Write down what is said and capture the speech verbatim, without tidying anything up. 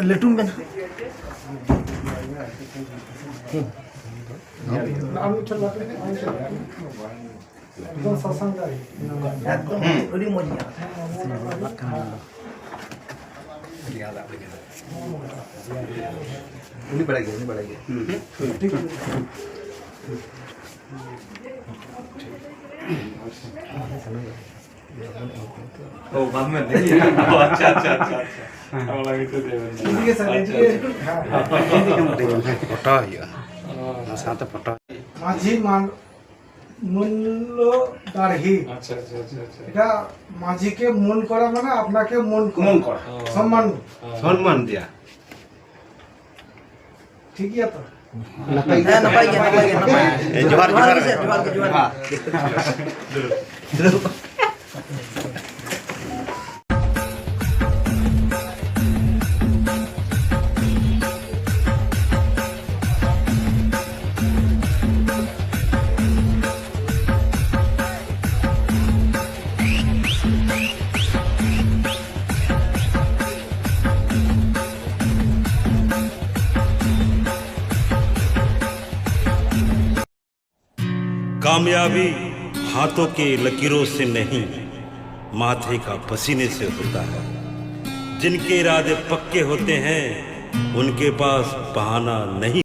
ᱞᱟᱹᱴᱩᱢ ᱵᱮᱱ᱾ ᱮᱠᱫᱚᱢ ᱥᱟᱥᱟᱝ ᱫᱟᱨᱮ᱾ ᱮᱠᱫᱚᱢ ᱟᱹᱰᱤ ᱢᱚᱡᱽ ᱧᱮᱞᱚᱜ ᱠᱟᱱᱟ᱾ ᱩᱱᱤ ᱵᱟᱲᱟᱭ ᱜᱮᱭᱟ, ᱩᱱᱤ ᱵᱟᱲᱟᱭ ᱜᱮᱭᱟ᱾ ᱦᱩᱸ᱾ ᱴᱷᱤᱠ᱾ ᱚ, ᱵᱟᱢ ᱢᱮᱱ ᱫᱟᱲᱮᱭᱟᱜᱼᱟ᱾ ᱚ, ᱟᱪᱪᱷᱟ, ᱟᱪᱪᱷᱟ, ᱟᱪᱪᱷᱟ, ᱟᱪᱪᱷᱟ᱾ ᱚᱱᱟ ᱜᱮᱛᱚ ᱫᱮᱵᱮᱱ᱾ ᱤᱫᱤ ᱜᱮ ᱥᱟᱨ, ᱟᱪᱪᱷᱟ, ᱤᱫᱤ ᱜᱮ᱾ ᱟᱪᱪᱷᱟ᱾ ᱯᱷᱳᱴᱳ ᱦᱩᱭᱩᱜᱼᱟ᱾ ᱚ᱾ ᱚᱱᱟ ᱥᱟᱶᱛᱮ ᱯᱷᱳᱴᱳ᱾ ᱢᱟᱹᱡᱷᱤ ᱢᱟᱱ-, ᱢᱩᱞᱞᱚ ᱫᱟᱲᱦᱤ। আচ্ছা, আচ্ছা, আচ্ছা, আচ্ছা। এটা মাঝিকে মন করা মানে আপনাকে মন করা। মন করা। ও। সম্মান। হ্যাঁ। সম্মান দেয়া। ঠিক আছে তো? ᱱᱟᱯᱟᱭ ᱜᱮ᱾ ᱦᱮᱸ, ᱱᱟᱯᱟᱭ ᱜᱮ, ᱱᱟᱯᱟᱭ ᱜᱮ, ᱱᱟᱯᱟᱭ ᱜᱮ। ᱡᱚᱦᱟᱨ, ᱡᱚᱦᱟᱨ, ᱡᱚᱦᱟᱨ ᱜᱮ, ᱡᱚᱦᱟᱨ ᱜᱮ, ᱡᱚᱦᱟᱨ ᱜᱮ। कामयाबी हाथों के लकीरों से नहीं, माथे का पसीने से होता है। जिनके इरादे पक्के होते हैं, उनके पास बहाना नहीं।